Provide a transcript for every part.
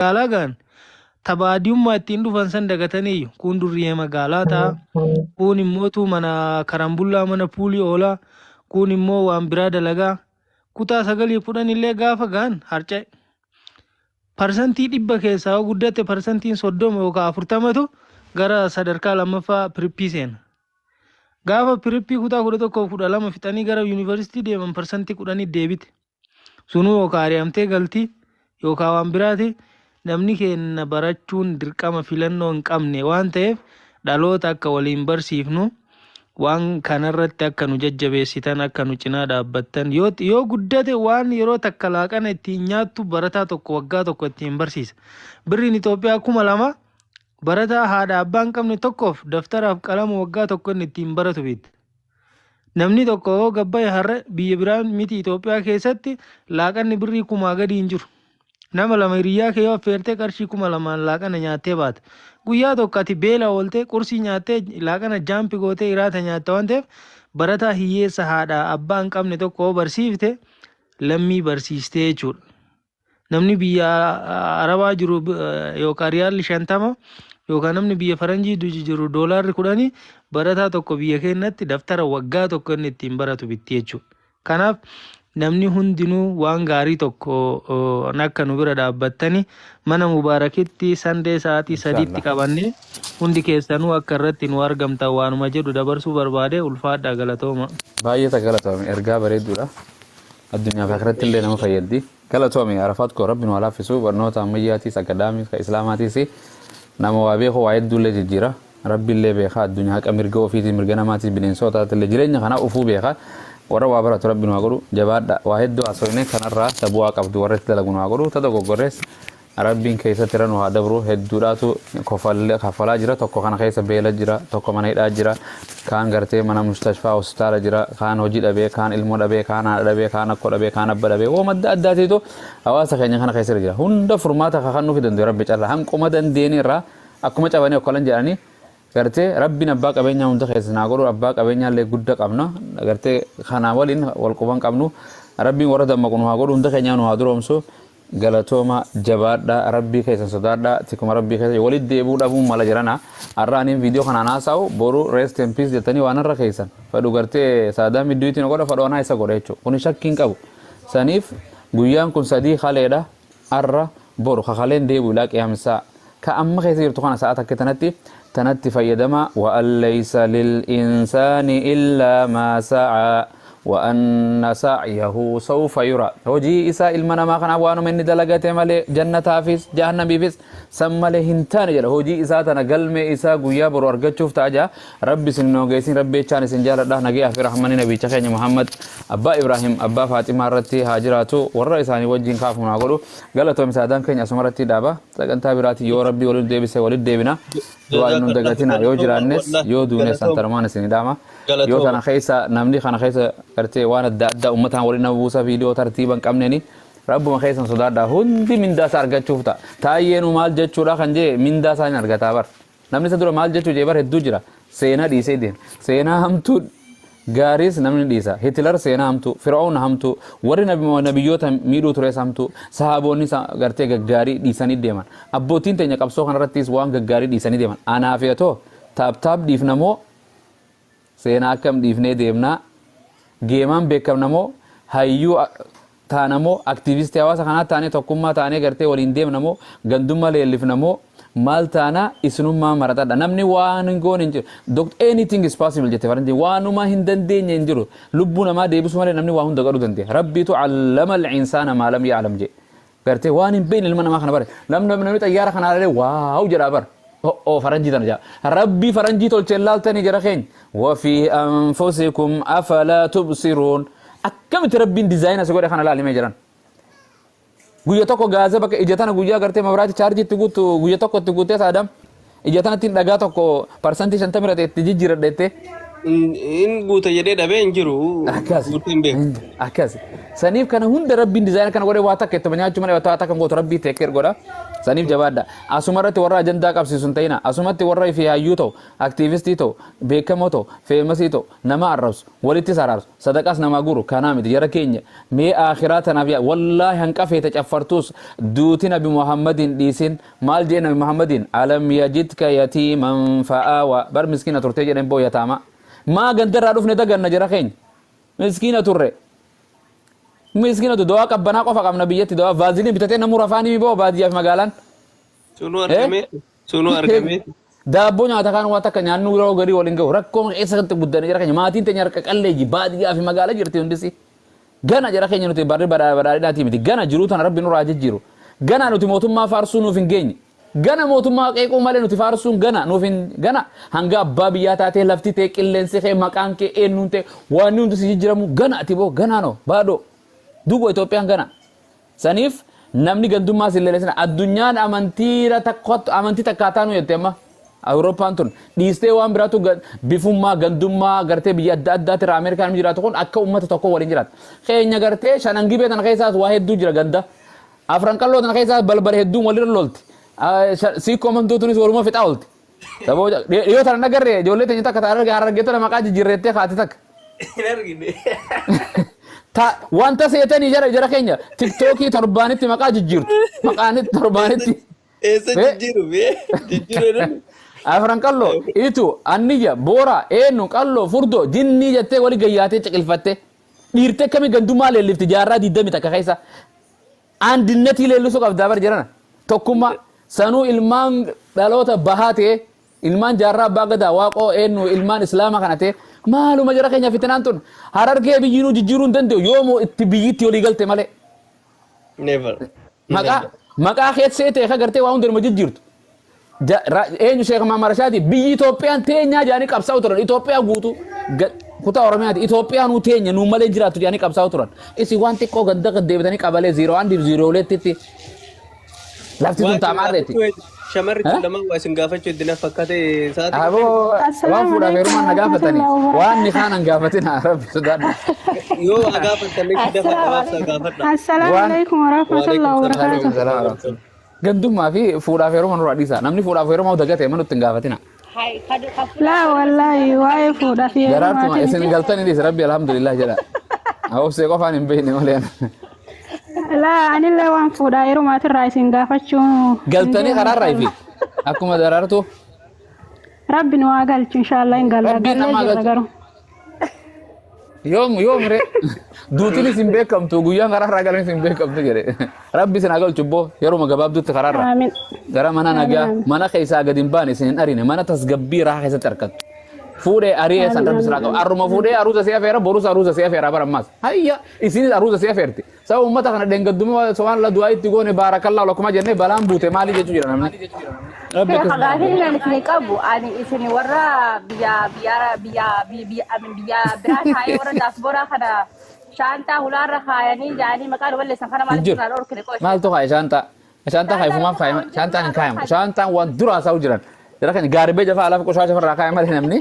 Magaalaa gahan ta baadiyummaa ittiin dhufan san dagataniiyyu. Kuun durriyyee magaalaa ta'a. Kuun immootu mana karambullaa mana puulii oola. Kuun immoo waan biraa dalagaa. Kutaa sagalii 10 illee gaafa gahan harca'e. Parsantii 100 keessaa yoo guddatte parsantiin 30 yookaan 40tu gara sadarkaa lammaffaa pirippii seena. Gaafa pirippii kutaa 11 fi 12 fixanii gara yuunivarsiitii deeman parsantii 10 deebite. Sunuu yookaan ari'amtee galti yookaan waan biraati. Namni keenna barachuun dirqama filannoo hin qabne waan ta'eef dhaloota akka waliin barsiifnu waan kanarratti akka nu jajjabeessitan akka nu cinaa dhaabbattan yoo yoo guddate waan yeroo takka laaqana ittiin nyaattu barataa tokko waggaa tokko ittiin barsiisa. Birriin Itoophiyaa 2000 barataa haadha abbaa hin qabne tokkoof daftaraaf qalama waggaa tokko inni ittiin baratu bitta. Namni tokko yoo gad bahe har'a biyya biraa miti Itoophiyaa keessatti laaqanni birrii kumaa gadi hin jiru. Nama lama hiriyyaa kee yoo affeerte qarshii 2000n laaqana nyaattee baata. Guyyaa tokko ati beela ooltee qursii nyaattee laaqana jaampi gootee iraata nyaatta waan ta'eef barataa hiyyeessa haadha abbaa hin qabne tokko yoo barsiifte lammii barsiistee jechuudha. Namni biyya Arabaa jiru yookaan riyaalli 50 yookaan namni biyya faranjii jiru doolaarri 10 barataa tokko biyya keenyatti daftara waggaa tokko inni ittiin baratu bitti jechuudha. Kanaaf namni hundinuu waan gaarii tokko akka nu bira dhaabbattani mana Mubaarakitti sandee sa'aatii 3tti Inshaallah. qabannee hundi keessanuu akka irratti nu argamtan waanuma jedhu dabarsuu barbaade. Ulfaadhaa, galatooma. Baay'ee ta galatoomi, ergaa bareedduudha. Addunyaa fi akhiratti illee nama fayyaddi. Galatoomi Arafaat koo, Rabbi nu haa laaffisu. Barnoota ammayyaatiis, akadaamiis, ka islaamaatiis nama waa beeku waa hedduullee jijjiira. Rabbiillee beeka, addunyaa haqa mirga ofiitii, mirga namaatiis, bineensotaatillee, jireenya kana ufuu beeka. Warra waa baratu Rabbi nu haa godhu. Jabaadha, waa hedduu haasofne. Kanarraa ta bu'aa qabdu warra itti dalagu nu haa godhu. Ta dogoggorrees Rabbiin keessatti irra nu haa dabru. Hedduudhaatu kafalaa jira. Tokko kana keessa beela jira, tokko mana hidhaa jira, kaan gartee mana mustashfaa hospitaala jira, kaan hojii dhabee, kaan ilmoo dhabee, kaan haadha dhabee, kaan akkoo dhabee, kaan abba dhabee, wooma adda addaatiitu hawaasa keenya kana keessa jira. Hunda furmaata ka kennuufi danda'u Rabbi calla. Hanquma dandeenye irraa akkuma cabanii okkolan jedhanii gartee Rabbiin abbaa qabeenyaa hunda keessa naa godhu. Abbaa qabeenyaa illee gudda qabna, gartee kana waliin wal quban qabnu. Rabbiin warra dammaqu nu haa godhu, hunda keenyaa nu haa duroomsu. Galatooma, jabaadha, Rabbii keessan sodaadha. Tikuma Rabbii keessa walitti deebi'uu dhabuun mala jedhana. Har'a aniin viidiyoo kanaan haasa'u, boru "Rest in peace" jettanii waan irra keessan fedhu gartee Saadaam Idduutiin godha, fedhu anaa isa godha jechuudha. Kuni shakkii hin qabu. Saniif guyyaan kun sadii, kaleedha, har'a, boru kakaleen deebi'u ilaa qiyaamsaa ka amma keessa jirtu kana sa'a takka tanatti fayyadama. وأن ليس للإنسان إلا ما سعى وأن سعيه سوف يرى. Hojii isaa ilma namaa kanaaf waanuma inni dalagate malee jannataafis jahannamiifis san malee hin taane jedha. Hojii isaa tana galmee isaa guyyaa boru argachuuf ta'a jaa. Rabbi isin hin hongeessin. Rabbi jechaan isin jaaladha. Nagayaa fi rahmanni nabicha keenya Muhammad, abbaa Ibrahim, abbaa Faaximaa irratti haa jiraatu. Warra isaanii wajjin kaafu naa godhu. Galatoomi Saadaan keenya. Asuma irratti dhaaba. Sagantaa biraati yoo Rabbi waliin deebise walitti deebina. Du'aa nu dagatina. Yoo jiraannes yoo duunes antanumaan isin dhaama. Yoo tana keessa namni kana keessa gartee waan adda addaa ummataan waliin nama buusa, viidiyoo tartiiba hin qabneeni, Rabbuma keessan sodaadhaa. Hundi mindaa isaa argachuuf ta'a. Taayyeenu maal jechuudha kan jee mindaa isaa hin argataa bar. Namni isa dura maal jechuu jee bar hedduu jira. Seenaa dhiisee deema. Seenaa hamtuu gaariis namni dhiisa. Hitler seenaa hamtuu, Fir'aun hamtuu, warri nabiyyoota miidhuu tures hamtuu, sahaboonni gartee gaggaarii dhiisanii deeman. Abbootiin teenya qabsoo kanarrattis waan gaggaarii dhiisanii deeman. Anaa fi atoo taap taap dhiifna moo, seenaa akkam dhiifnee deemnaa? Geemaan beekamna moo, hayyuu taana moo, aktiivistii hawaasa kanaa taanee tokkummaa taanee gartee waliin deemna moo, gandummaa leellifna moo, maal taana? Isinummaa maratadha. Namni waan hin goone hin jiru. Anything is possible jette faranjiin. Waanuma hin dandeenye hin jiru. Lubbuu namaa deebisuu malee namni waa hunda godhuu dandeenya. Rabbiitu علم الإنسان ما لم يعلم jee. Gartee waan hin beekne ilma namaa kana bare. Namni xayyaara kana ilaalee wow jedhaa bar. Oh, faranjii tana jaa. Rabbii faranjii tolchee laaltanii jara keenya. وفي أنفسكم أفلا تبصرون. Akkamitti Rabbiin design as godhe kana laalimee jiran. Guyya tokko gaaza bakka ija tana guyyaa gartee mabiraati chaarjii itti guuttu guyya tokko itti guuttee saadam. Ija tanatti dhagaa tokko 50% irra itti jijjiiradha jettee. In guuta jedhee dhabee hin jiru. Akkas. Guutee hin beeku. Akkas. Saniif kana hunda Rabbiin design kana godhee waa takka ittuma nyaachuu malee waa takka hin gootu Rabbii take care godha. Saniif jabaadha. Asuma irratti warra ajandaa qabsiisu hin ta'ina. Asumatti warra fi hayyuu ta'u, activistii ta'u, beekamoo ta'u, famousii ta'u, nama arrabsu, walittis araarsu, sadaqaas namaa guru kanaa miti jara keenya. Mee akhiraa tanaaf yaa wallaahi hanqa feete caffartuus duuti Nabi Muhammadin dhiisin maal jee Nabi Muhammadin alam yajidka yatiiman fa'aawa bar miskiina turtee jedhan boo yataama. Maa gandarraa dhufne daganna jara keenya. Miskiina turre. Miskiina tu dawaa qabbanaa qofa qabna biyyatti dawaa vaaziliin bitatee namuu rafaa ni boo baadiyyaa fi magaalaan. Sunuu argamee. Sunuu argamee. Daabboo nyaata kaan waan takka nyaannu yeroo garii waliin gahu rakkoo keessatti guddanne jara keenya maatiin teenya harka qalleeyyi baadiyyaa fi magaalaa jirti hundisi. Gana jara keenya nuti barri badhaadhinaatii miti gana jiruu tana rabbi nurraa jijjiiru. Gana nuti mootummaa faarsuu nuuf hin geenye. Gana mootummaa qeequu malee nuti faarsuun gana nuuf hin gana hanga abbaa biyyaa taatee lafti tee qilleensi kee maqaan kee eenyuun tee waan hundi si jijjiiramu gana ati boo ganaa no baadhoo duuba Itoophiyaan gana. Saniif namni gandummaa sin leelesina addunyaan amantiira tokkotti amantii takkaa taanu jette amma Awurooppaan tun dhiistee waan biraatu bifummaa gandummaa gartee biyya adda addaati irraa Ameerikaan namni jiraatu kun akka uummata tokko waliin jiraata. Keenya gartee shanan gibee tana keessaas waa hedduu jira ganda. Afran qalloo tana keessaas balbala hedduun walirra lolti. Siikkoo mamtuu tunis waluma fixaa oolti. Dhiyoo tana nagarree ijoollee teenya takka ta'a harargee tana maqaa jijjiirreettee kaate takka. Hin argine. Ta wanta seetanii jara jara keenya tiktookii torbaanitti maqaa jijjiirtu. Maqaanitti torbaanitti. Eessa jijjiiru bee? Jijjiiru jedhan. Afran qalloo itu anniyya boora eenyu qalloo furdoo jinnii jettee wali gayyaatee ciqilfatte. Dhiirtee akkamii gandummaa leellifti jaarraa 21 keessa. Andinnatii leellisuu qabdaa bar jirana. Tokkummaa sanuu ilmaan dhaloota bahaa ta'ee ilmaan jaarraa abbaa gadaa waaqoo eenyu ilmaan islaama kana ta'e maaluma jara keenya fitinaan tun harargee biyyinuu jijjiiruu hin danda'u yoomoo itti biyyitti olii galte malee. Never. Maqaa maqaa keessee ta'e ka gartee waa hunda nama jijjiirtu. Eenyu Sheekh Mahammad Rashaadi biyyi Itoophiyaan teenyaa jedhanii qabsaa'u turan. Itoophiyaa guutuu kutaa Oromiyaati. Itoophiyaa nuu teenya nuu malee jiraattu jedhanii qabsaa'u turan. Isin waan xiqqoo ganda gad deebitanii qabalee ziiroo andiif ziirooleettitti lafti Waa tun isin taamaarreetti. gaafachuu shamarri tun lamaan waa isin gaafachuu itti na fakkaate sa'aatii Aboo waan Assalaamu fuudhaaf alaikum heerumaan na gaafatanii warahmatullahi waan ni wabarakatuh. kaanan gaafatina rabbi sodaadhu. yoo waa gaafattan dafa gabaabsaa gaafadha. Assalaamu Waan alaikum warahmatullahi Waalaikum Waalaikum wabarakatuh. salaam warahmatullahi. Gandummaa fi fuudhaaf heeruma nurraa dhiisa. Namni fuudhaaf heeruma dagate mana nutti hin gaafatina. Laa wallaahi waa'ee fuudhaa fi Daraartuma heerumaati isin miti. galtanii dhiisa rabbi alhamdulillah jedha. Obsee qofaan hin beekne malee. Laa anillee waan fuudhaa heerumaatirraa isin gaafachuu hin Galtanii deemu karaarraa fi inshallah. akkuma daraartu Rabbi nu haa galchu inshallah hin galla rabbiin gallee nama jirra galchu. garuu. Yoom yoom ree duutinis hin beekamtu guyyaan karaarraa galanis hin beekamtu jedhe. Rabbi isin haa galchu boo yeruma gabaabduutti karaarraa. Aamin. Gara mana Aamin nagaa aamin. mana keessaa gadi hin baane isin hin arine mana tasgabbii rahaa keessatti argattu. Fuudhee ari'ee san Aamin rabbi aamin siraa qaba. aamin. Arruma fuudhee aruuza si afeera borus aruuza si afeera bara ammaas. Hayya isinis aruuza si afeerti. Sababa uummata kana dheengadduma subhaanallah du'aa itti goone baarakallaa lakkuma jennee balaan buute maalii jechuu jira namni. Rabbi Sheekh akkas nama gaafiin godhe. ani isin qabu ani isin warra biyya biyya biyya biyya amin biyya biraa taa'ee warra diaspora kana shaantaa hulaarra kaayanii jaanii maqaa nu balleessan kana Hin maaliif jiru. irraa dhorkine qoy sheekh. Maaltu kaaye shaantaa? Shaantaa Shaantaa kaayifumaaf namni kaaye kaa'u hin jiru shaantaan hin irraa kaayamu. dhorkan. Shaantaan waan dura haasa'u jiran. Jara kan gaarbee jafaa alaaf qoshaasha irraa kaaya malee namni.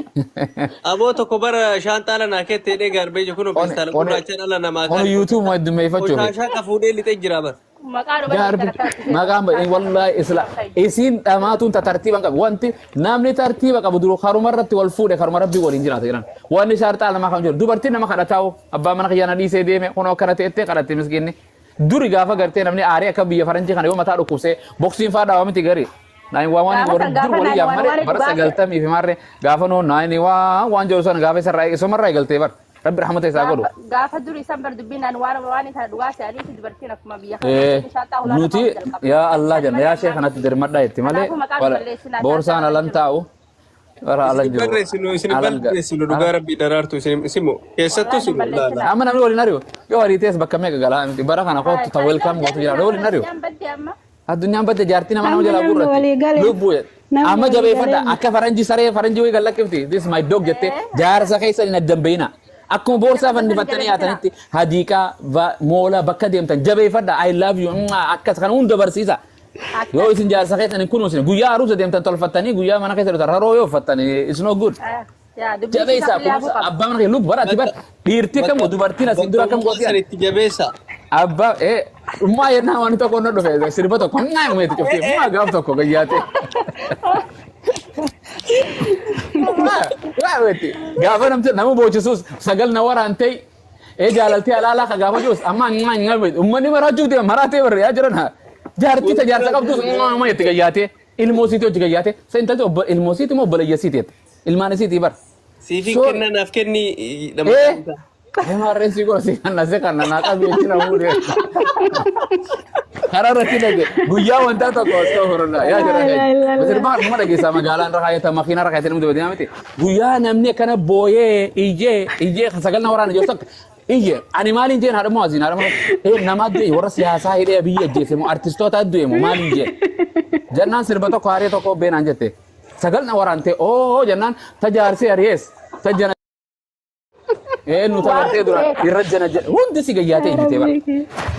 Aboo tokko bara shaantaa ala naa keettee hidhee gaarbeeji kun Oni feestaala oni gurraachaan ala namaa onu kaani YouTube ma heddummeeffachuufi. qoshaashaa ka fuudhee lixee jira bara. Maqaa nu balleessan Gaarbi akkanatti sheekh maqaan ba shaantaa wallahi isla dhorkan. isiin dhamaatuun ta tartiiba hin qabu. Wanti namni tartiiba qabu duru karuma irratti wal fuudhe karuma rabbii waliin jiraata jedhan. Wanni shaarxaa namaa kan jiru dubartiin nama kadhataa'u abbaa mana kiyyaa na dhiisee deeme kunoo akkana ta'ettee kadhatte miskiinni. Duri gaafa gartee namni aaree akka biyya faranjii kana yoo mataa dhukkubsee boksiin faa dhaawa miti gari. Nine one one Gaafa warri san dur gaafa walii nine yaam one malee one bara dhugaa sagaltamii fi maarree gaafa noo nine one one jedhu sana gaafa isarraa isumarraa eegaltee bar rabbi rahmata isaa godhu. Gaafa gaafa duri isan bar dubbiin naan waan waan kana dhugaa se'aniiti dubartiin akkuma biyya kana dubartiin shaantaa hulaarra Nuti kaa'uu jalqabde. yaa Allah San jenna malee yaa sheekh ammaa kanatti miti. dirmadhaa jetti malee Kanaafuu maqaa nu wala balleessinaa boorsaan shaantaan ala alan jiru. taa'u bara alan Isin jiru barreessinu isin alan ga barreessinu dhugaa rabbii daraartu isin isimu keessattuu Wallaahi nu sinu laala. balleessinaa. Amma namni waliin ari'u yoo ariitees bakka meeqa galaa miti bara kana kootu ta welcome gootu jira waliin ari'u. Addunyaan badde amma. Addunyaan badde jaartii nama nama Amma jalaa namni gurratti. walii gale. Lubbuu jedhe. Namni Amma walii jabeeffadha galee. akka faranjii saree faranjii wayii gallakkifti. This is my dog jettee jaarsa keessa hin addan beeyna. Akkuma boorsaa Nama san fannifattanii jabeessinaa. yaatanitti hadiiqaa moola bakka deemtan jabeeffadha. I love you mwah, akkas kana hunda barsiisa. Yoo Akkas. isin jaarsa keessan hin kunuunsine guyyaa aruusa deemtan tolfattanii guyyaa mana keessa dhuftan raroo yoo uffattan it's no good. Yaa dubbii Jabeessaa isaaf illee hafuu kunuunsa qaba. abbaa mana kee lubbu bara ati bara dhiirti Bakka kamuu dubartiin asiin dura akkam bakka gootii san itti jabeessa. abbaa ee ummaa yennaa waan tokko na dhufe sirba tokko ngaa umeeti cuftee ummaa gaaf tokko gayyaate. Waa weeti gaafa namti nama boochisuus sagal na waraantee ee jaalaltee alaalaa ka gaafa jirus amma ngaa ngaa weeti ummanni maraachuu deema maraatee barre yaa jiran haa jaartii ta jaarsa qabdus ngaa ngaa itti gayyaatee ilmoo siitii hojii gayyaatee sa intalti obbo ilmoo siitii moo obboleeyya siitii jette ilmaan isiitii bar. Siifin So kenna naaf kenni nama ee dhaamsa. MRS godha si kanna si kanna naa qabi jechuun fuudhee. Karaa irratti dhage guyyaa wantaa tokko astaghfirullah yaa jara Laa keenya. ilaaha illallah. Sirbaa numa dhageessaa magaalaan irra kaayata makiinaa irra kaayatee namni dubbate miti. Guyyaa namni akkana booyee iyyee iyyee sagal na waraana jiru tokko iyye ani maaliin jeen haadha moo asiin haadha moo ee nama du'e warra siyaasaa hidhee biyya ajjeese moo artistoota du'e moo maaliin jeen. Jennaan sirba tokko haree tokko beenaan jette. Sagal na waraante oo jennaan ta jaarsee ari'ees ta jana ee nu tabartee dura irra jana jedhe hundi si gayyaatee ijjitee bara. Ni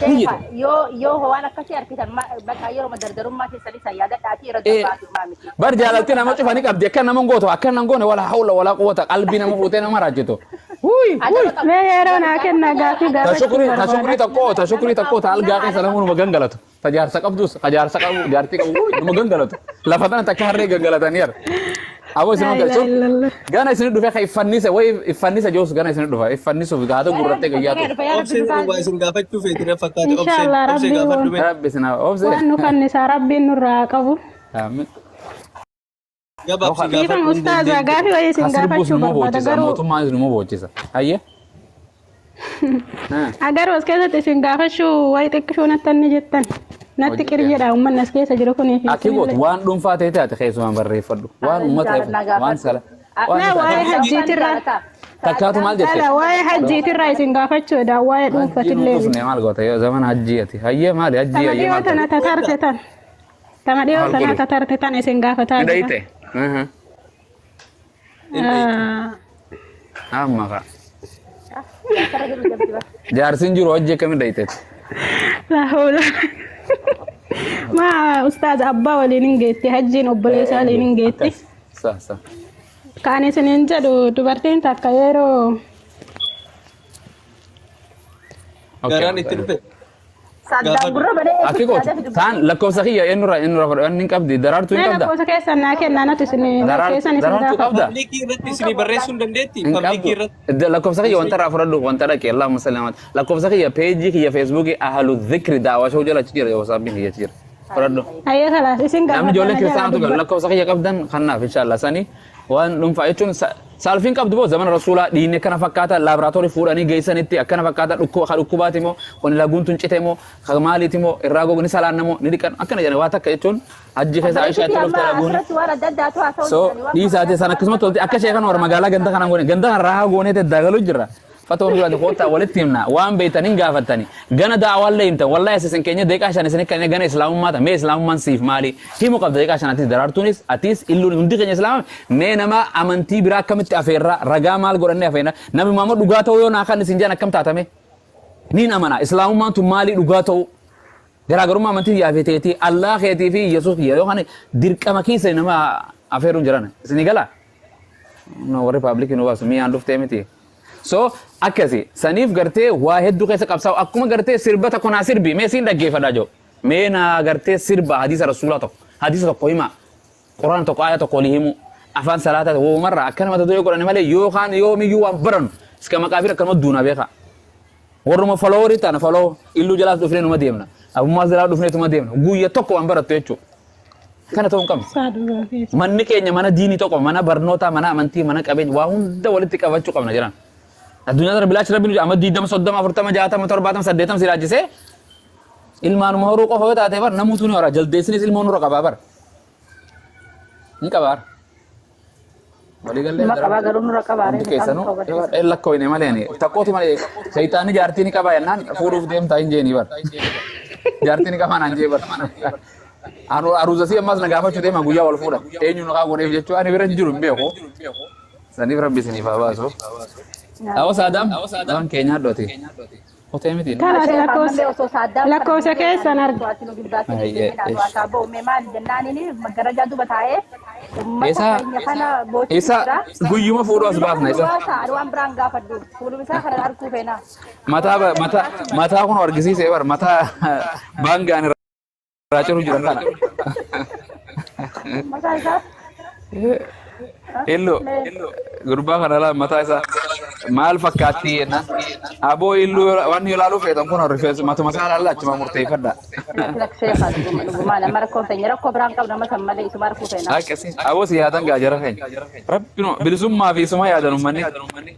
Sheekha jite. yoo yoo waan akkasii argitan bakka yeroo dardarummaa keessanii san yaadadhaatii irra Ee darbaa turmaa miti. bar jaalalti nama cufanii qabdi akka nama gootu akka nama goone wala hawla wala quwwata qalbii nama fuutee nama raajjitu. Wuy wuy. Mee yeroo naa kennaa gaafii Ta gaafachuu shukrii ta barbaada. shukrii tokko ta shukrii tokko ta algaa keessa nama numa gangalatu. Ta jaarsa qabdus ka jaarsa qabu jaartii qabu wuy numa gangalatu. Lafa tana takka harree gangalatanii har. Aboo isin Laa hanga ilaaha illallah. gana isin dhufe ka iffannise way iffannise joos gana isin dhufa iffannisuuf gaata gurrattee gayyaatu. Obseen waa isin gaafachuu feeti na fakkaate obseen Inshaallah obsee rabbiin gaafadhu waan mee. Rabbi isin haa obse. waan nu kannisaa rabbiin nurraa haa qabu. Amiin. Gabaabsi Dhiifama gaafadhu hin ustaaza dandeenya. gaafii wayii isin Ka sirbuus gaafachuu numa barbaada boochisa garuu mootummaanis numa boochisa. Hayyee. agaruu as keessatti isin gaafachuu wayii xiqqishuu natti inni jettan natti Hojii qir jedha uummanni as keessa jiru kunii fi Akki gootu isinillee. waan dhuunfaa ta'e taate keessumaan barreeffadhu. Waan uummata waan sala. Waan Laa waa'ee hajjiitirraa Takkaatu maal jette? laa waa'ee hajjiitirraa isin gaafachuudha waa'ee Hajjii nu dhuunfatillee miti. dhufne maal goota yoo zaman hajjii ati. Hayyee maali hajjii Tama hayyee dhiyoo maal tana taate? tatarte tan. Tama dhiyoo Maal tana godhu? tatarte tan isin gaafataa Ni jira. dhayite. Ah, Amma fa'a. Jaarsin jiru hojii akkamii dhayiteeti? Laa hawla. Maa ustaaz abbaa waliin hin geetti hajjiin obboleessaa waliin hin geetti. Akkas. Sa sa. Kan isiniin jedhu dubartiin takka yeroo Okay. Garaan itti dhufe. Saddaan Gaafadhu. gurra banee Akki gootu. Taan lakkoofsa kiyya eenyurraa eenyurraa fudhu inni hin qabdi daraartuu hin mee qabda. lakkoofsa keessan naa kennaa natu isin keessan isin Daraartuu gaafadha. qabda. Paablikii irratti isinii barreessuu hin dandeetti? Hin Paablikii qabdu. irratti. Lakkoofsa kiyya wanta irraa fudhadhu wanta dhaqe Allahumma salli ala lakkoofsa kiyya peejii kiyya feesbuukii ahlu dhikri daawaa shoo jala achi jira wasaappiin kiyya achi jira. Fudhadhu. Ayyee kalaas isin Namni gaafadha ijoolleen na jalaa kiristaanatu galu dubbadha. lakkoofsa kiyya qabdan kannaaf inshallah sanii waan dhuunfaa jechuun saalfiin qabdu boo zamana rasuulaa dhiinni akkana fakkaata laaboraatoorii fuudhanii geessanitti akkana fakkaata dhukkuba ka dhukkubaati moo kun laguun tun cite moo ka maaliiti moo irraa gogu ni salaanna moo ni dhiqan akkana jedhan waa takka jechuun hajji keessa Aishaa itti Obboleettii dhufte amma laguun asirratti waan adda addaatu haasa'uu so jirani waan dhiisaate san akkasuma tolti akka sheekan warra magaalaa ganda kanaan goone ganda kan raahaa goonee daddaagaluu jirra Fatoo duraati koottaa walitti himna waan beektan hin gaafattani gana da'awaallee himtan wallahi as isin keenya deeqaa shan isin keenya gana islaamummaa ta mee islaamummaan siif maali himu qabda deeqaa shan atis daraartuunis atis illuun hundi keenya islaama mee nama amantii biraa akkamitti afeerra ragaa maal godhannee afeerra nabi Muhammad dhugaa ta'uu yoo naa kan isin jedhan akkam taatame niin amana islaamummaan tun maalii dhugaa ta'uu garaagarummaa amantii yaafee teetii Allah keetii fi Yesuus kiyya yookaan dirqama keessa nama afeeruun jiran isinii galaa No, warri paablikii nu baasu mi'aan dhuftee miti. So akkasi saniif gartee waa hedduu keessa qabsaa'u akkuma gartee sirba tokko naa sirbi mee siin dhaggeeffadhaa jiru. Mee naa gartee sirba hadiisa rasuulaa tokko hadiisa tokko himaa quraana tokko aaya tokko olii himuu afaan salaataa woomarraa akka nama duree godhani malee yookaan yoomiyyuu waan baranu iska maqaa fi akkanuma duunaa beekaa. Warruma foloowarii taana foloo illuu jalaas dhufnee numa deemna. Abummaas jalaa dhufnee tuma deemna. Guyya tokko waan barattu jechuudha. Kana ta'uu hin qabnu. Saa dhugaa keessa. Manni keenya mana diinii tokko, mana barnootaa, mana amantii, mana qabeenya waa hunda walitti qabachuu qabna jedhan. Addunyaa tana bilaachi rabbiin amma 20, 30, 40, 60, 70, 80 si laachisee ilmaanuma horuu qofa yoo taate bar namuutu ni hora. Jaldeessinis ilmoo nurra qabaa bar. Ni qabaa. Walii gallee Numa qabaa garuu nurra qabaa hundi keessanuu lakkoofne malee ani takkooti malee shayitaanni jaartii ni qabaa jennaan fuudhuuf deemtaa hin jeenii bar. Jaartii ni qabaa naan jee bar. Anu aruuza si ammas na gaafachuu deema guyyaa wal fuudha. Eenyu nu kaa godheef jechuu ani bira hin jiru hin beeku. Saniif rabbi isiniif haa baasu. Awo Saadaam, waan keenya hadhooti. Kotee miti. Kanas Sheekh lakkoofsa ammallee osoo saaddaan kana lakkoofsa viidiyoo keessan isaanii arga. osoo ati nu bilbaasee Ayyee deebiin haa ish. haasaa ba'u mee maali jennaanini maggarajaa duba taa'ee ummata Isa keenya kana boochisu isa jira. guyyuma fuudhu as Fuuluma baasna kana nu isa. baasa ani waan biraan gaafadhu fuuluma isaa kana arguu feena. Mataa Warra mataa mataatti mataa kun argisiisee bar mataa baangaan irraa ciru jiran kana. Mataa isaa Illu gurbaa kana laa mataa isaa maal fakkaatti jennaan. Aboo illuu waan ilaaluu feetan kun rifeensa matuma isaa laalla achuma murteeffadha. Laksee dhuguma dhugumaan amma rakkoon feenya rakkoo biraan qabna amma san malee isuma arguu feena. Akkasii aboo si yaadan gaa jara keenya. Rabbi bilisummaa fi isuma yaadan uummanni.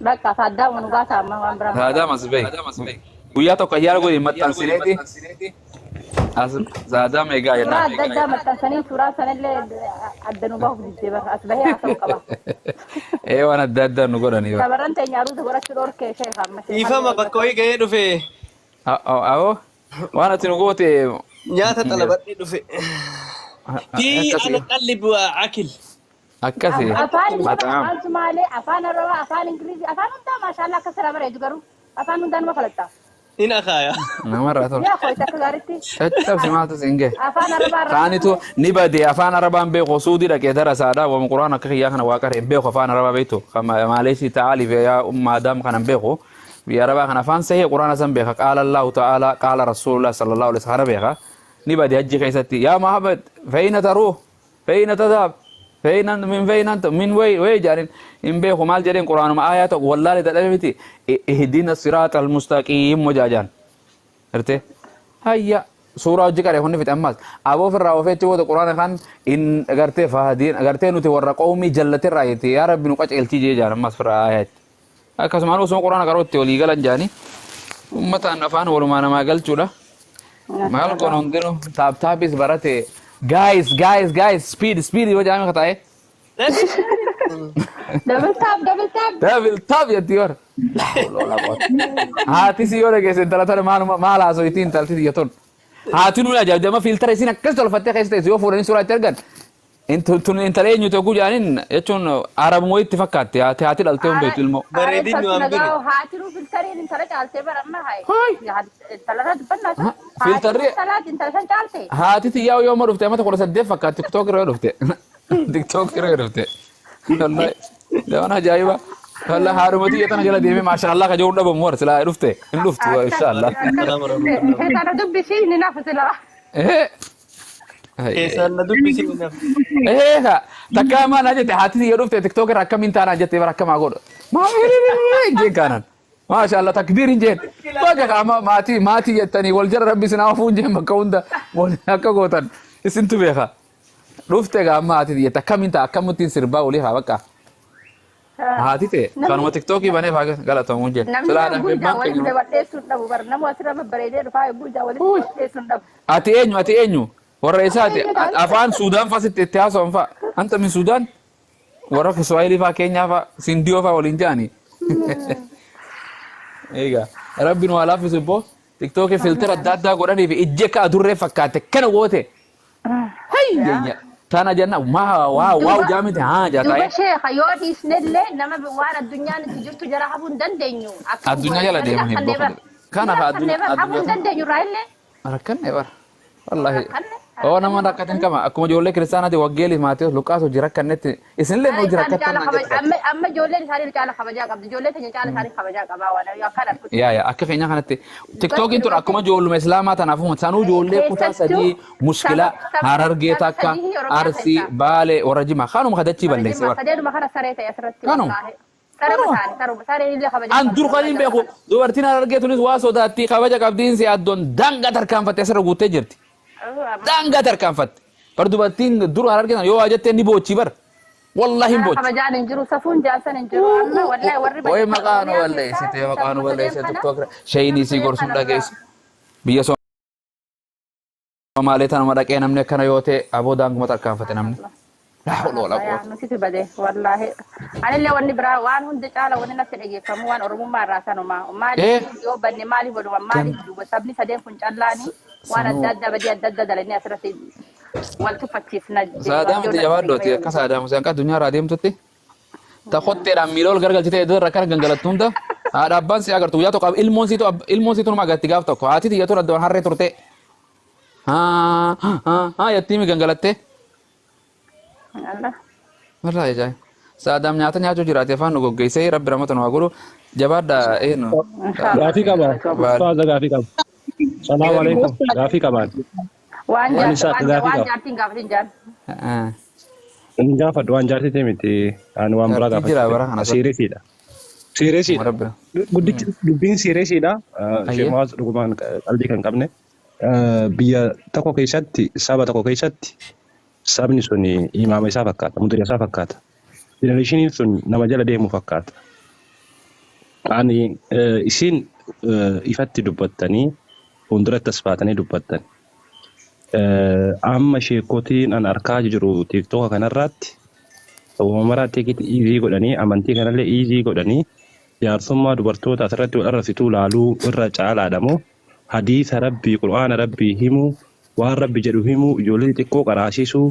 Bakka saaddaa nu baasa amma waan biraan Saadaa barbaadu. mas bahi. Guyyaa tokko ayyaana godhi maxxansineeti as saadaa meegaa Suuraa jennaan. adda addaa maxxansanii suuraa sanallee adda nu bahuuf diddee bara as bahee haasa'uu qaba. Ee waan adda addaa nu godhanii bara. Shamarran teenya aruuza godhachuu dhorkee sheekh amma sheekhallee Dhiifama wal bakka wayii ga'ee dhufe. Aboo waan ati nu goote Nyaata xalabadhee dhufe. Fi akkasii ana qalli akil. akkasii Afaan nama maxaam. afaan Sumaalee, afaan Arabaa, afaan Ingilizii, afaan hundaa maashaallah akka sirraa bareedu garuu afaan hundaa nama falaxxa. In akaaya. Namarraa tola. Yaa koo akka gaariitti Caccabsi maaltu siin gahe. afaan Arabaa irraa Kaanitu ni bade afaan arabaan beeku suudii dhaqee darasaadha wama quraan akka kiyyaa kana waa qaree beeku afaan arabaa beektu maaleesii ta'aalii fi yaa maadaam kanan beeku biyya arabaa kana afaan sahee quraana san beeka qaala allahu ta'ala qaala rasuulullah sallallahu alaihi wasallam kana beeka ni bade hajji keessatti yaa Muhammad fe'ina taruu fe'ina tadhaab fe'ina min fe'ina anta min way way jedhaniin hin beeku maal jedheen quraanuma aayaa tokko wallaale dadhabe miti ihdina siraata almustaqiim mojaajaan Gartee? Hayya suuraa hojii qaree kunni fixe ammas aboo ofirraa ofee achi booda quraana kan in gartee fahadiin gartee nuti warra qawmii jallatirraa jetti yaa rabbi nu qaceelchii jee jaan ammas firraa aayaatti. Akkasumaan osoo quraana qarootti walii galan jaanii ummataan afaan walumaa namaa galchuudha. Maal kun hundinuu taap taapis barate guys guys guys speed speed yoo jaame kataa'e Double tap, double tap. Double tap jetti bar. Haati si yoo dhageesse intala tana maaluma maal haasoyti intalti tiyya tun. Haati nuun ajaa'ibdi amma fiiltara isiin akkas tolfattee keessa teessu yoo fuudhanii suuraa itti argan. Tun intala eenyu tokko jedhaniin jechuun arabuma itti fakkaatti haati haati dhaltee hin beektu ilmoo. Bareedinni waan biri. Haati ruu filtariin intala caaltee bara amma hayi. Hayi. Intala irraa dubbannaa isa. Haati Filtarri intalaati intala san caalte. haati tiyyaa yoo amma dhufte amata 18 fakkaatti tiktook irra yoo dhufte. Tiktook irra yoo dhufte. Wallahi waan ajaa'iba. Wallahi haadhuma tiyya tana jala deemee maashaallah ka jiru dhabamu war silaa dhufte hin dhuftu inshaallah. Salaam warahmatullahi. Keessaan dubbisii ni nafu sila. Eh. Keessaan na dubbisi ni nafu. Eh ka takka maa naa jette haati tiyya dhufte tiktook irra akkamiin taanaa jette bara akkamaa godhu. Maa jeen kaanan. Maashaallah takbiir hin jeen. Baga qaama maatii maatii jettanii wal jala rabbi isin haa ofuun jeen bakka hunda wal akka gootan isintu beeka. Dhufte gaa amma haati tiyya akkamiin ta'a akkamittiin sirbaa olii haa bakka. Haati ta'e kanuma tiktookii banee faa galatamuun jeen. Namni Silaa yogguu ijaa dhaan walitti keenya. dabadheessuu hin dhabu bara nama asirra babbareedee dhufaa yogguu ijaa walitti dabadheessuu hin dhabu. Ati eenyu ati eenyu warra isaati afaan Suudaan faa sitti itti haasa'an faa anta min Suudaan warra Kiswaahilii faa Keenyaa faa Sindiyoo faa waliin ja'anii. Egaa rabbi nu haa laaffisu ibboo tiktookii filtira adda addaa godhanii fi ijji akka adurree fakkaatte kana goote. Hay jeenya tana jenna maa waa waa jaamite haa Duuba jataa'e. sheekha yoo dhiisnellee nama waan addunyaan itti jirtu jala hafuu hin dandeenyu. Akka Addunyaa jala deeman hin boqotu. Kana Kana addunyaa hafuu hin dandeenyu irraa illee. Rakkanne bara. Wallahi. Rakkanne. Oo nama rakkatin qaba. Akkuma ijoollee kiristaanaati Waggeelii Maatewos Luqaas hojii rakkannetti isinillee hojii Isaan rakkattan caala naan kabaja jette. amma amma ijoolleen isaanii caala kabajaa qabdi. Ijoollee teenya caala isaanii kabajaa qabaa waan akkan argutti. Yaa yaa akka keenya kanatti tiktookiin tun akkuma ijoolluma islaamaa tanaaf sanuu ijoollee kutaa Keessattuu sadii mushkilaa saba saba harargee saba takka sadii Oromiyaa arsii keessaa. baalee warra jimaa kanuma kadachii Warra balleesse Jimmaa bara. sadeenuma kana saree ta'e asirratti Kanuma. wallaahi. Sarema Kanuma. isaanii saruma sareen illee kabajaa An qabdi dur kan warra hin jala beeku kana. dubartiin harargee tunis waa sodaatti kabaja qabdiin si addoon daangaa tarkaanfatte asirra guuttee jirti. Daangaa tarkaanfatte. Bar dubartiin dur harargee sana yoo waa jettee ni boochi bar. Wallahi hin Kana boochi. kabajaan hin jiru safuun jaarsan hin jiru amma wallahi warri Wayi bajata maqaa nu Oromiyaa balleessite keessaa maqaa nu saboota balleessite deem kana tiktook shayinii sii sadeen gorsuun kana dhageessu. Biyya Somaalee tanuma dhaqee namni akkana yoo ta'e aboo daanguma tarkaanfate namni. Laa hawla walaa quwwata. Nuti bade wallaahi. Anillee wanni biraa waan hunda caala wanni natti dhageeffamu waan Oromummaa irraa sanuma. Maaliif yoo banne maaliif waluma maaliif duuba sabni sadeen kun callaani waan Sanuu adda addaa badii adda addaa dalanii asirratti wal tuffachiisna jedhe Saadaa waan miti yoo natti jabaadhooti akka dhageeffamu. Saadaa Museen akka addunyaa irraa deemtutti ta kotteedhaan miila ol garagalchitee iddoo irra akkana gangalattu hunda. Haadha abbaan si agartu guyyaa tokko ilmoon siitu ilmoon siitu nama agarti gaaf tokko haati tiyya tun addaan harree turte. Haa haa haa yattii mi gangalattee. Allah. Wallaahi ajaa'ib. Saadaam nyaata nyaachuu jiraate afaan nu goggeessee rabbi ramata nu haa godhu. Jabaadha eenyu. Inshallah. Gaafii qaba. Baal. Ustaaza gaafii qaba. Salaamu alaikum. Gaafii qabaan. Waan Waan jaarti isaa waan gaafii waan qaba. jaartiin gaafatin jaan. Hin gaafadhu waan jaartii ta'e miti. Ani waan biraa Jaartii jira gaafachuu bara kana fedha. Siiresiidha. Siiresiidha. Rabbi. Guddichi dubbiin siiresiidha. Ayyee. Sheemaas dhugumaan qalbii kan qabne. Biyya tokko keessatti saba tokko keessatti sabni sun imaama isaa fakkaata, mudira isaa fakkaata. Jenereeshiniin sun nama jala deemu fakkaata. Ani isin ifatti dubbattanii fuulduratti as baatanii dubbattan. Amma sheekotiin an arkaa jiru tiiktoka kanarraatti uumamaraa teekiti iizii godhanii amantii kanallee iizii godhanii jaarsummaa dubartoota asirratti wal arrabsituu laaluu irra caalaadha moo hadiisa rabbii qur'aana rabbii himuu waan rabbi jedhu himuu ijoollee xixiqqoo qaraasisuu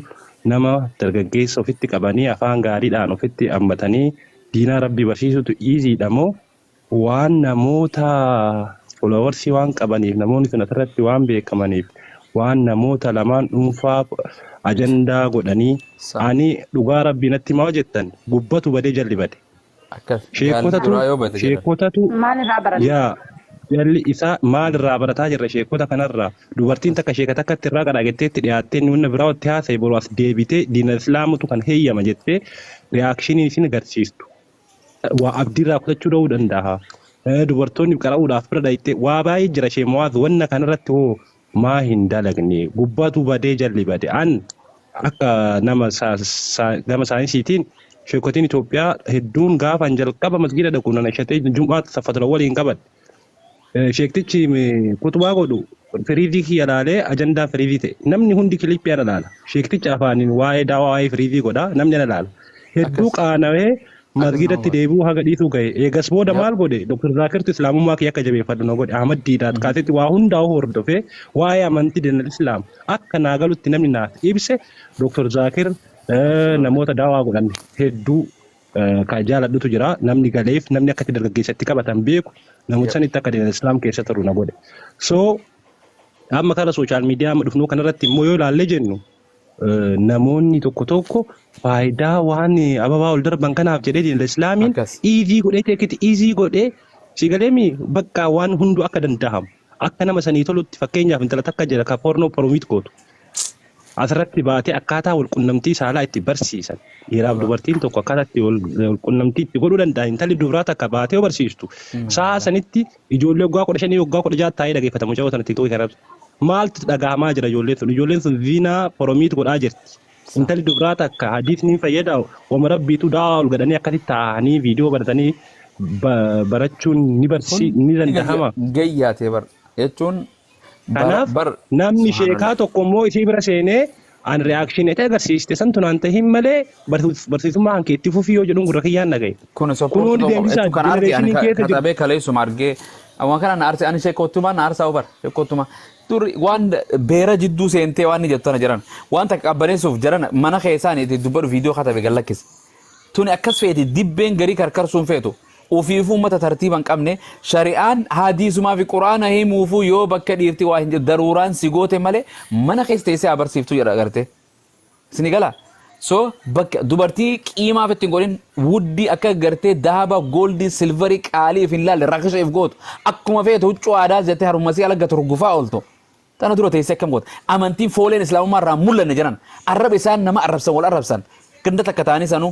nama dargaggeessa ofitti qabanii afaan gaariidhaan ofitti hammatanii diinaa rabbii barsiisutu iiziidha moo waan namoota followersii waan qabaniif namoonni sun asirratti waan beekamaniif waan namoota lamaan dhuunfaa ajandaa godhanii ani dhugaa rabbii natti himaa jettan gubbatu badee jalli bade. Akkas. Gaalli Sheekotatu duraa yoo bade jedhan. sheekotatu Maal irraa baran? yaa jalli isaa maal irraa barataa jirra sheekota kanarraa dubartiin takka sheeka takkatti irraa qadhaa jetteetti dhiyaattee inni wanna biraa itti haasa'e boru as deebitee diina islaamutu kan heeyyama jettee reakshinii isin agarsiistu. Waa abdiirraa kutachuu da'uu danda'a. Dubartoonni qara'uudhaaf bira dhayxee waa baay'ee jira ishee mo'aaz wanna kanarratti hoo maa hin dalagne gubbatu badee jalli bade an akka nama gama saayinsiitiin sheekotiin Itoophiyaa hedduun gaafa an jalqaba masgiida dhaqu nana ishatee jum'aa saffatula waliin qabadhe. Sheektichi kutubaa godhu firiizii kiyya laalee ajandaa firiizii ta'e namni hundi kilippii ana laala. Sheektichi afaaniin waa'ee daawaa waa'ee firiizii godha namni ana laala. Hedduu Akkas. qaanawee Akkas nama masgiidatti godha. deebi'uu haga dhiisuu gahe. Eegas booda maal godhe Dr. Zaakirtu Islaamummaa kiyya akka jabeeffadhu na godhe. Ahmad Diidaat kaasetti waa hundaa hordofee waa'ee amantii diinal Islaam akka naa galutti namni naaf ibse Dr. Zaakir namoota daawaa godhan hedduu kan jaaladhutu jira. Namni galeef namni akkatti dargaggeessatti qabatan beeku namoota sanitti akka diinal Islaam keessa turu na godhe. So amma kara sooshaal miidiyaa amma dhufnuu kanarratti immoo yoo ilaallee jennu namoonni tokko tokko faayidaa waan ababaa ol darban kanaaf jedhee diinal Islaamiin Akkas. iizii godhee teekiti iizii godhee si galeemi bakka waan hunduu akka danda'amu akka nama sanii tolutti fakkeenyaaf intala takka jira ka pornoo promote gootu asirratti baatee akkaataa wal qunnamtii saalaa itti barsiisan dhiiraaf dubartiin tokko akkaataa itti wal qunnamtii itti godhuu danda'an intalli dubaraa takka baatee yoo barsiistu sa'a sanitti ijoollee waggaa 15 waggaa 16 taa'ee dhageeffata mucayoo sana tiktookii kanarra maaltu dhagahamaa jira ijoolleen sun ijoolleen sun zinaa promote godhaa jirti intalli dubaraa takka hadiisni hin fayyada wama rabbiitu daawaa ol godhanii akkasitti taa'anii viidiyoo baratanii barachuun ni barsi Kun ni dandahama. gayyaatee bar jechuun bar Kanaaf bar namni sheekaa subhaanallah. tokko immoo isii bira seenee an reaction itti agarsiiste santu naan tahin malee barsiisummaa kan keetti fufii yoo jedhuun gurra kiyyaan dhagaye. Kun support Kunuun tokko deemsisaa jechuun kan arge ani jenereeshinii keessa jiru. katabee kaleessuma argee waan kana na arse ani sheekotuma na arsaa bar sheekotuma dur waan beera jidduu seentee waan ni jettu tana jedhan waan takka qabbaneessuuf jedhan mana keessaan itti dubbadhu viidiyoo katabe gad lakkise. Tuni akkas feeti dibbeen garii karkarsuun feetu ufiifuu ummata tartiiba hin qabne shari'aan hadiisumaa fi quraana himuufuu yoo bakka dhiirti waa hin daruuraan si goote malee mana keessa teessee haa barsiiftu jedha agartee. Isini gala? So bakka dubartii qiimaaf itti hin godhin wuddii akka gartee dahaba gooldii silvarii qaalii if hin laalle rakisha if gootu akkuma feetu huccuu aadaa jettee harummasii ala gatu rugufaa ooltu. Tana dura teessee akkam goota? Amantiin fooleen islaamummaa irraa mul'anne jedhan arraba isaan nama arrabsan wal arrabsan ganda takka ta'anii sanuu.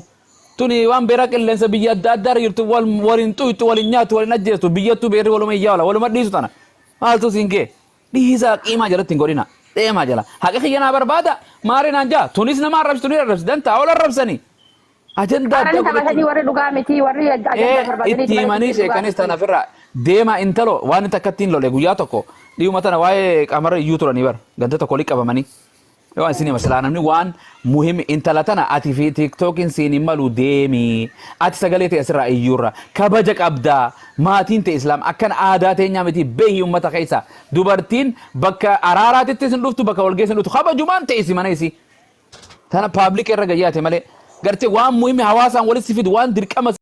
Tuni waan beeraa qilleensa biyya adda addaa irra jirtu wal waliin xuyxu waliin nyaattu waliin ajjeestu biyyattuu beerri waluma iyyaa oola waluma dhiisu tana. Maaltu siin ga'e? Dhiisaa qiimaa jalatti hin godhina. Deemaa jala. Haqa kiyya naa barbaada. Maari naan jaa. Tunis nama arrabsi tunis arrabsi. Dantaa ol arrabsanii. Ajandaa addaa Qaranii taphatanii godhachuun. warri dhugaa miti warri ajandaa barbaadanii Itti malee himanii dhugaa sheekanis miti. tana ofirraa deemaa intalo waan inni takka ittiin lole guyyaa tokko dhiyuma tana waa'ee qamarra iyyuu turanii bar ganda tokko walitti qabamanii. Yoo isin hima silaa namni waan muhim intala tana ati fi tiktookiin siin hin malu deemi ati sagalee ta'e asirraa iyyuurra kabaja qabda maatiin ta'e islaam akkan aadaa teenyaa miti beehi ummata keessa dubartiin bakka araaraatittis hin dhuftu bakka walgeessa hin dhuftu kabajumaan ta'e si mana isii tana paablik irra gayyaate malee gartee waan muhimi hawaasaan walitti fidu waan dirqama.